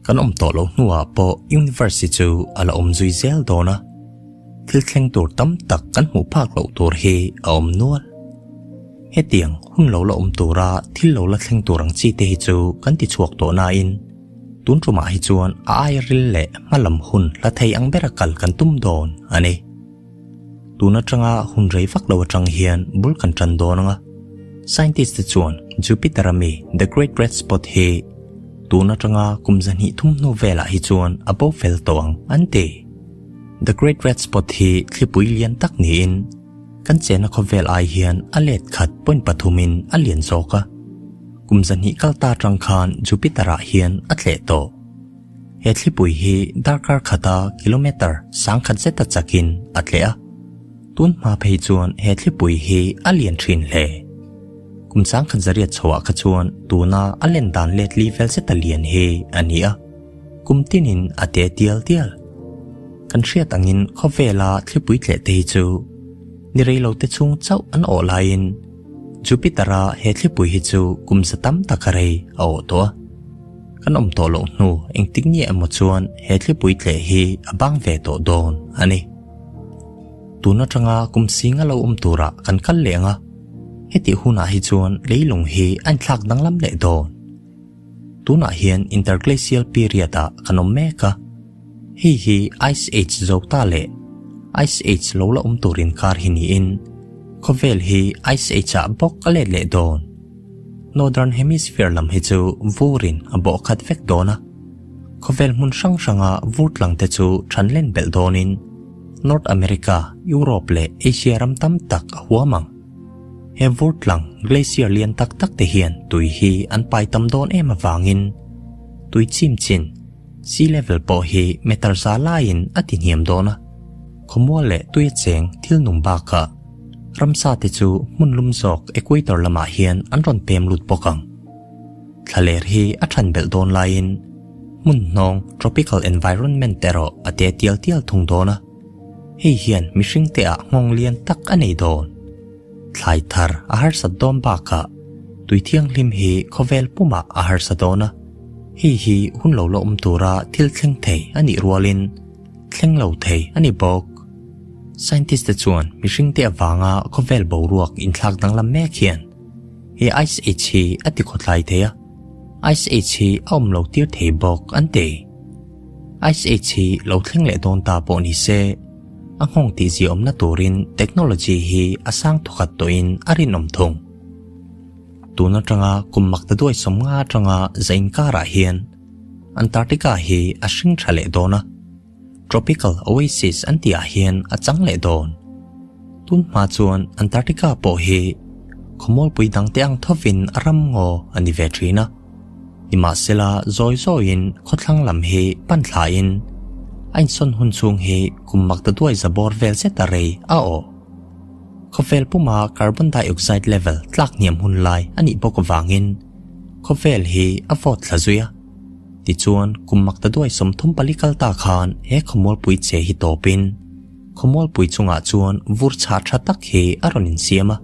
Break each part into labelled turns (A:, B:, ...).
A: Kan awm tawh loh hnuah pawh universe hi chu a la awm zui zel dawn a, thil thleng tur tam tak kan hmuh phak loh tur hi a awm nual. Hetiang hun lo la awm tura thil lo la thleng tur ang chi te hi chu kan ti chhuak tawh nain tun tumah hi chuan a aia ril leh hma lam hun hla thei ang bera kal kan tum dawn a ni. Tun atanga hun rei vak lo atang hian bul kan tan dawn ang a, scientist te chuan Jupiter a mi The Great Red Spot hi tun atanga kum zahnih thum hnu velah hi chuan a bo fel tawh ang an ti. The Great Red Spot hi thlipui lian tak niin kan chenna khawvel ai hian a let khat point pathumin a lian zawk a, kum zahnih kal ta atang khan Jupiter ah hian a tleh tawh. He thlipui hi darkar khata kilometre sangkhat zeta chakin a tleh a, tun hma phei chuan he thlipui hi a lian thin hle. Kum sangkhat zariat chhoah kha chuan tuna a len dan let li vel zeta lian hi a ni a, kum tinin a te tial tial. Kan hriat angin khawvela thlipui tleh te hi chu ni reilo te chhung chauh an awh laiin Jupiter-a he thlipui hi chu kum za tam taka rei a awh tawh a. Kan awm tawh loh hnu engtik nge emaw chuan he thlipui tleh hi a bang ve tawh dawn a ni. Tun atanga kum sing a lo awm turah kan kal leh ang a, hetih hunah hi chuan leilung hi a inthlak danglam leh dawn. Tunah hian interglacial period ah kan awm mek a, hei hi ice age zo ta leh ice age lo la awm tur inkar hi niin khawvel hi ice age ah bawk a let leh dawn. Northern Hemisphere lam hi chu vurin a bawh khat vek dawn a, khawvel hmun hrang hranga vur tlang te chu than len belh dawnin North America, Europe leh Asia ram tam tak a huam ang. He vur tlang glacier lian tak tak te hian tui hi an pai tam dawn em avangin tui chim chin, sea level, pawh hi meter za laiin a ti hniam dawn a, khawmual leh tui a cheng thil nung bakah Ramsa te chu hmun lum zawk equator lamah hian an rawn pem lut bawk ang. Thlaler hi a than belh dawn laiin hmun hnawng tropical environment erawh a te tial tial thung dawn a, hei hian mihring te ah nghawng lian tak a nei dawn. Thlai thar a harsat dawn bakah tui thianghlim hi khawvel pumah a harsa dawn a, hei hi hun lo la awm tura thil thleng thei a nih rualin thleng lo thei a ni bawk. Scientist te chuan mihring te avanga khawvel boruak inthlak danglam mek hian he Ice Age hi a ti khawtlai thei a, Ice Age hi a awm lo tir thei bawk an ti. Ice Age hi lo thleng leh dawn ta pawh ni se, a nghawng tih ziaawmna turin technology hi a sang thawkhat tawhin a rinawm thung. Tun atanga kum makta duai 50 atanga za inkarah hian Antarctica hi a hring tha leh dawn a, Tropical oasis an tih ah hian a chang leh dawn. Tun hma chuan Antarctica pawh hi khawmualpui dang te ang thovin a ram ngaw a ni ve thin a. Nimahsela zawi zawiin khawthlang lam hi pan thlain a insawn hun chhung hi kum makta duai za bawr vel zet a rei a awh. Khawvel puma carbon dioxide level tlak hniam hun lai a nih bawk avangin khawvel hi a vawt thla zui a. Tichuan, kum makta duai 34 kal ta khan he khawmualpui che hi tawpin khawmualpui chungah chuan vur chhah tha tak hi a rawn insiam a.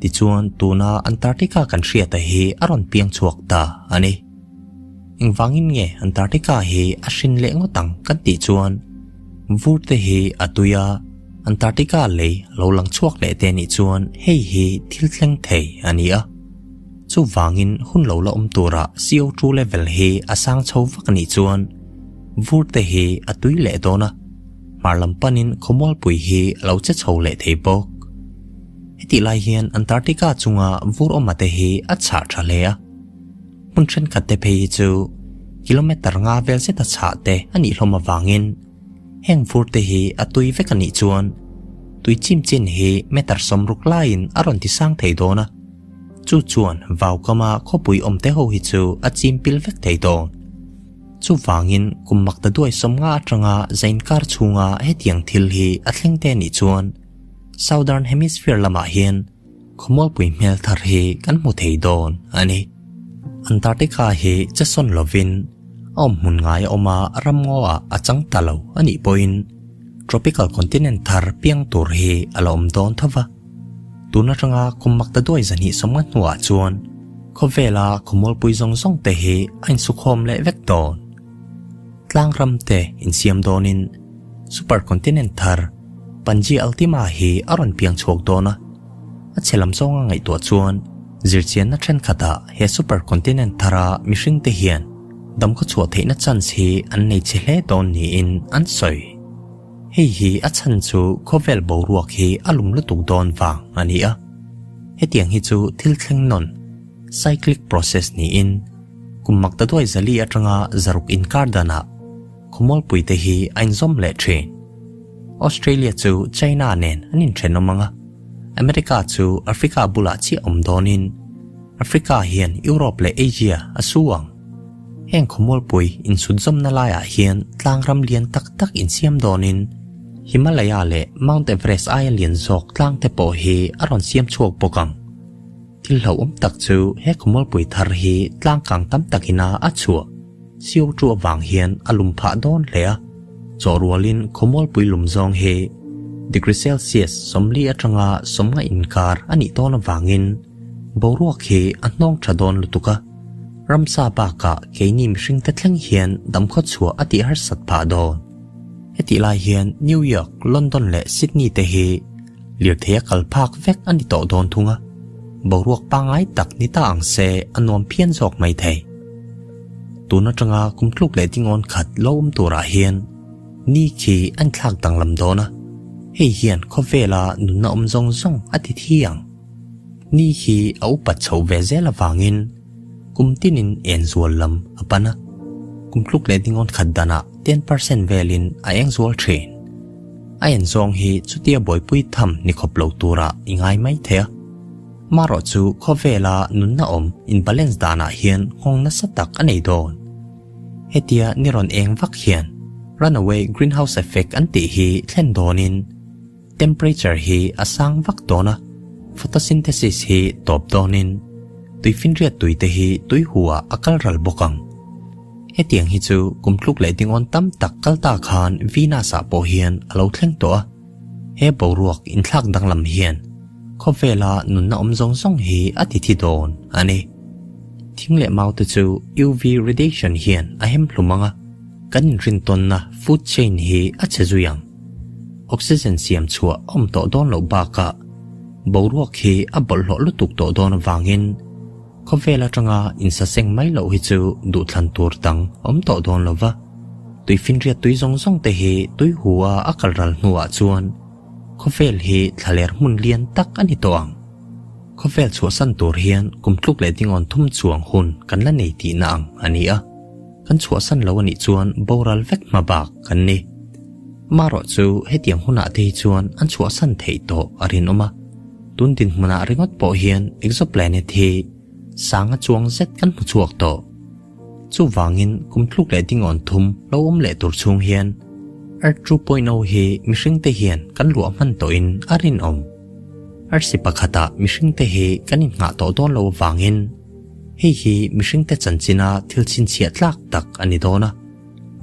A: Tichuan, tuna Antarctica kan hriata hi a rawn piang chhuak ta a ni. Engvangin nge Antarctica hi a hrin leh ngawt ang kan tih chuan vur te hi a tui a, Antarctica lei lo lang chhuak leh te nih chuan hei hi thil thleng thei a ni a. Chuvangin hun lo la awm tura CO2 level hi a sang chho vak a nih chuan vur te hi a tui leh dawn a, hmar lam panin khawmualpui hi a lo che chho leh thei bawk. Hetih lai hian Antarctica chunga vur awma te hi a chhah tha hle a, hmun thenkhat te phei hi chu kilometre nga vel zeta chhah te a nih hlawm avangin Heng vur te hi a tui vek a nih chuan tui chim chin hi meter 60 laiin a rawn ti sang thei dawn a, chu chuan vau kama khawpui awm te ho hi chu a chim pil vek thei dawn. Chuvangin kum makta duai 50 atanga zain kar chhunga hetiang thil hi a thleng te nih chuan Southern Hemisphere lamah hian khawmualpui hmel thar hi kan hmu thei dawn a ni. Antarctica hi che sawn lovin a awm hmun ngai a awm a, ram ngaw ah a chang ta lo a nih pawhin tropical continent thar piang tur hi a la awm dawn tho va. Tun atanga kum makta duai 250 hnuah chuan khawvela khawmualpui zawng zawng te hi a insukhawm leh vek dawn. Tlang ram te insiam dawnin supercontinent thar Pangaea Ultima hi a rawn piang chhuak dawn a. A chhe lam zawnga ngaihtuah chuan zirchianna thenkhatah he supercontinent thara mihringte hian damkhaw chhuah theihna chance hi an nei chhe hle dawn niin an sawi. Hei hi a chhan chu khawvel boruak hi a lum lutuk dawn vang a ni a. Hetiang hi chu thil thleng nawn, cyclic process, niin kum maktaduai zali atanga zaruk inkar danah khawmualpuite hi a inzawm leh thin. Australia chu China nen an inthenawm ang a, America chu Africa bulah chiah awm dawnin Africa hian Europe leh Asia a su ang. Heng khawmualpui insut-zawmna laiah hian tlangram lian tak tak insiam dawnin Himalaya leh Mount Everest aia lian zawk tlangte pawh hi a rawn siam chhuak bawk ang. Thil hlauhawm tak chu he khawmualpui thar hi tlangkang tam takina a chhuah CO2 avang hian a lum phah dawn hle a, chawhrualin khawmualpui lum zawng hi degree Celsius 40 atanga 50 inkar a nih dawn avangin boruak hi a hnawng tha dawn lutuk a, ramsa bakah keini mihringte thleng hian damkhaw chhuah a tih harsat phah dawn. Hetih lai hian New York, London leh Sydney te hi Lirthei a kal phak vek a ni tawh dawn thung a, boruak pangngai tak ni ta ang se a nuam phian zawk mai thei. Tun atanga kum tluk leh dingawn khat lo awm turah hian ni khi a inthlak danglam dawn a, hei hian khawvela nunna awm zawng zawng a ti thi ang. Ni hi a upat chhoh ve zel avangin kum tinin en zual lam a pan a, kum tluk leh dingawn khat danah 10% velin a eng zual thin. A en zawng hi chutia buaipui tham ni khawp lo turah i ngai mai thei a. Marawh chu khawvela nunna awm in balance danah hian nghawng nasa tak a nei dawn. Hetia ni rawn eng vak hian runaway greenhouse effect an tih hi thlen dawnin temperature hi a sang vak dawn a, photosynthesis hi tawp dawnin tuifinriat tuite hi tuihuah a kal ral bawk ang. Hetiang hi chu kum tluk leh dingawn tam tak kal ta khan Venus-ah pawh hian a lo thleng tawh a. He boruak inthlak danglam hian khawvela nunna awm zawng zawng hi a ti thi dawn a ni. Thing leh mau te chu UV radiation hian a hem hlum ang a, kan inrintawnna food chain hi a chhe zui ang. Oxygen siam chhuah a awm tawh dawn loh bakah boruak hi a bawlhhlawh lutuk tawh dawn avangin, Khawvel atanga insaseng mai loh hi chu duhthlan tur dang awm tawh dawn lo va, tuifinriat tui zawng zawng te hi tui hu a a kal ral hnuah chuan khawvel hi thlaler hmun lian tak a ni tawh ang. Khawvel chhuahsan tur hian kum tluk leh dingawn thum chuang hun kan la nei tihna ang a ni a, kan chhuahsan lo a nih chuan boral vek hma bak kan ni. Marawh chu hetiang hunah te hi chuan an chhuahsan theih tawh a rinawm a. Tun dinhmunah ringawt pawh hian exoplanet hi sanga chuang zet kan hmu chhuak tawh. Chuvangin kum tluk leh dingawn thum lo awm leh tur chhung hian Earth 2.0 hi mihringte hian kan luah hman tawhin a rinawm. Arsi pakhatah mihringte hi kan innghah tawh dawn lo avangin hei hi mihringte chanchina thil chhinchhiah tlak tak a ni dawn a.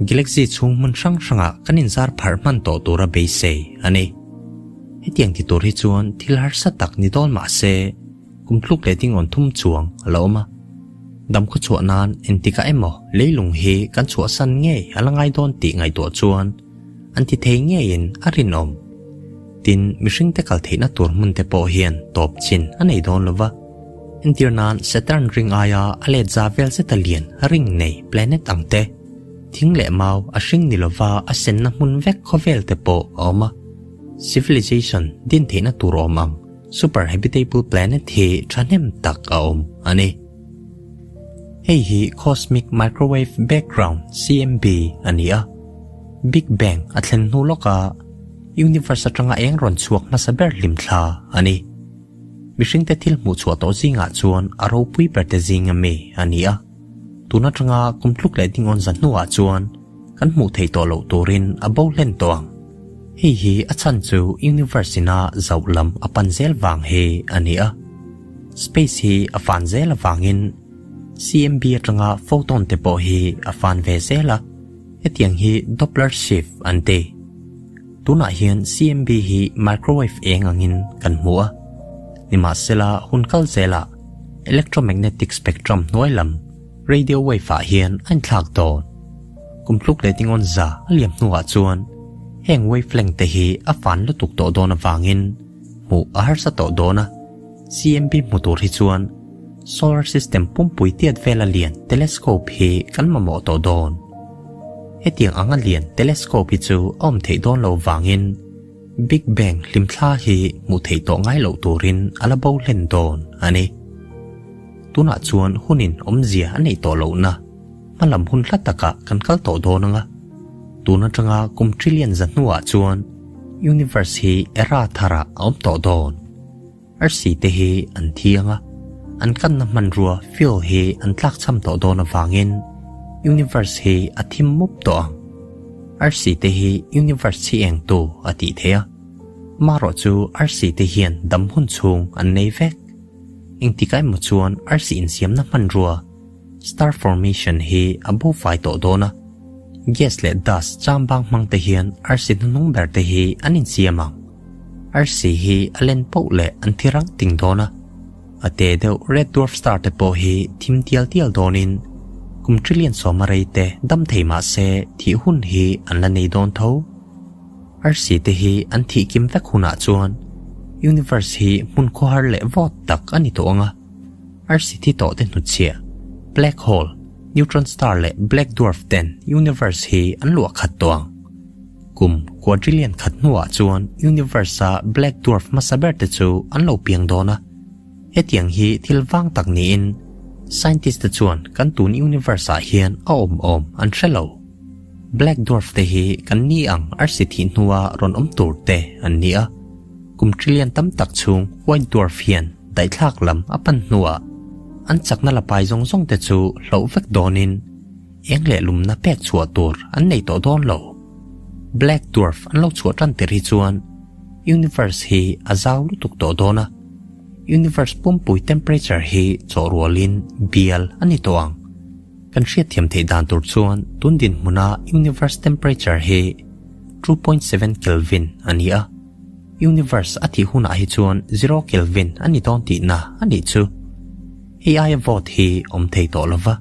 A: Galaxy chhung hmun hrang hrangah kan inzar pharh hman tawh tura beisei a ni. Hetiang ti tur hi chuan thil harsa tak ni dawn mah se, kum tluk leh dingawn thum chuang a la awm a. Damkhaw chhuah nan entikah emaw leilung hi kan chhuahsan ngei a la ngai dawn tih ngaihtuah chuan an ti thei ngeiin a rinawm. Tin, mihringte kal theihna tur hmun te pawh hian tawp chin a nei dawn lo va. Entir nan Saturn ring aia a let za vel zeta lian ring nei planet ang te, thing leh mau a hring ni lova a senna hmun vek khawvel te pawh a awm a. Civilization din theihna tur awm ang super habitable planet hi thahnem tak a awm a ni. Hei hi Cosmic Microwave Background, CMB, a ni a. Big Bang a thlen hnu lawka universe atanga eng rawn chhuak hmasa ber hlimthla a ni. Mihringte thil hmuh chhuah tawh zingah chuan a ropui berte zinga mi a ni a. Tun atanga kum tluk leh dingawn za hnuah chuan kan hmuh theih tawh loh turin a bo hlen tawh ang. Hei hi a chhan chu universe ina zauh lam a pan zel vang hi a ni a. Space hi a fan zel avangin CMB atanga photon te pawh hi a fan ve zel a, hetiang hi Doppler shift an ti. Tunah hian CMB hi microwave eng angin kan hmu a, nimahsela hun kal zelah electromagnetic spectrum hnuai lam radio wave ah hian a inthlak dawn. Kum tluk leh tingawn za a liam hnuah chuan heng wavelength te hi a fan lutuk tawh dawn avangin hmuh a harsa tawh dawn a. CMB hmu tur hi chuan solar system pumpui tiat vela lian telescope hi kan mamawh tawh dawn. Hetiang anga lian telescope hi chu a awm theih dawn loh vangin Big Bang hlimthla hi hmuh theih tawh ngai loh turin a la bo hlen dawn a ni. Tunah chuan hunin awmzia a neih tawh lohna hmalam hun hla takah kan kal tawh dawn anga, tun atanga kum trillion za hnuah chuan universe hi era tharah a awm tawh dawn. Arsi te hi an thiang a, an kanna hmanrua fuel hi an tlakchham tawh dawn avangin universe hi a thim mup tawh ang. Arsi te hi universe chhi engtu a tih theih a, marawh chu arsi te hian dam hun chhung an nei vek. Engtikah emaw chuan arsi insiamna hmanrua star formation hi a bo fai tawh dawn a, gas leh dust chambang hmang te hian arsi hnuhnung ber te hi an insiam ang. Arsi hi a len poh leh an thi rang ting dawn a, a te deuh red dwarf star te pawh hi thim tial tial dawnin kum trillion sawma rei te dam thei mah se thih hun hi an la nei dawn tho. Arsi te hi an thih kim vek hunah chuan universe hi hmun khawhar leh vawt tak a ni tawh ang a, arsi thi tawh te hnutchhiah black hole, neutron star leh black dwarf ten universe hi an luah khat tawh ang. Kum quadrillion khat hnuah chuan universe-a black dwarf hmasa ber te chu an lo piang dawn a. Hetiang hi thil vang tak niin scientist te chuan kan tun universe-ah hian a awm awm an hre lo. Black dwarf te hi kan ni ang arsi thih hnua rawn awm tur te an ni a. Kum trillion tam tak chhung white dwarf hian daihthlak lam a pan hnuah an chakna la pai zawng zawng te chu hloh vek dawnin Eng leh lumna pek chhuah tur an nei tawh dawn lo. Black Dwarf an lo chhuah tan tir hi chuan Universe hi a zau lutuk tawh dawn a, Universe pumpui temperature hi chawh rualin bial a ni tawh ang. Kan hriatthiam theih dan tur chuan tun dinhmuna Universe temperature hi 2.7 Kelvin a ni a, Universe a thih hunah hi chuan zero Kelvin a ni dawn tihna a nih chu. Hei aia vawt hi awm thei tawh lova.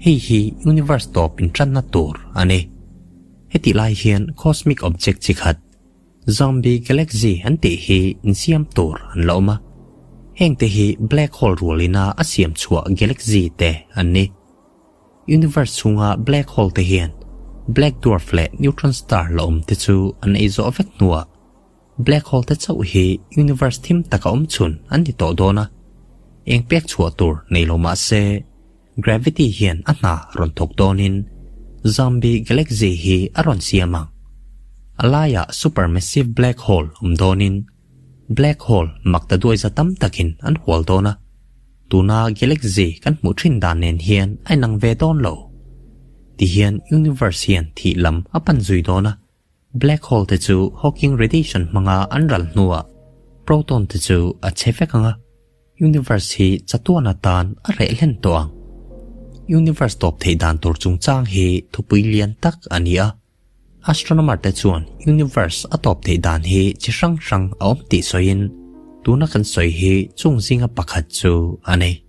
A: Hei hi universe tawp intanna tur a ni. Hetih lai hian cosmic object chi khat, zombie galaxy an tih hi insiam tur an la awm a. Hengte hi black hole rualina a siam chhuah galaxy te an ni. Universe chhunga black hole te hian black dwarf leh neutron star la awm te chu an ei zawh vek hnuah Black hole te chauh hi universe thim taka awm chhun an ni tawh dawn a, eng pek chhuah tur nei lo mah se gravity hian a hna rawn thawk dawnin zombie galaxy hi a rawn siam ang. A laiah supermassive black hole awm dawnin black hole mak ta duai za tam takin an hual dawn a, tuna galaxy kan hmuh thin dan nen hian a inang ve dawn lo. Tihian universe hian thih lam a pan zui dawn a, Black hole te chu Hawking radiation hmanga an ral hnuah proton te chu a che vek ang a, universe hi chatuan atan a reh hlen tawh ang. Universe tawp theih dan tur chungchang hi thupui lian tak a ni a, astronomer te chuan universe a tawp theih dan hi chi hrang hrang a awm tih sawiin tuna kan sawi hi chung zinga pakhat chu a ni.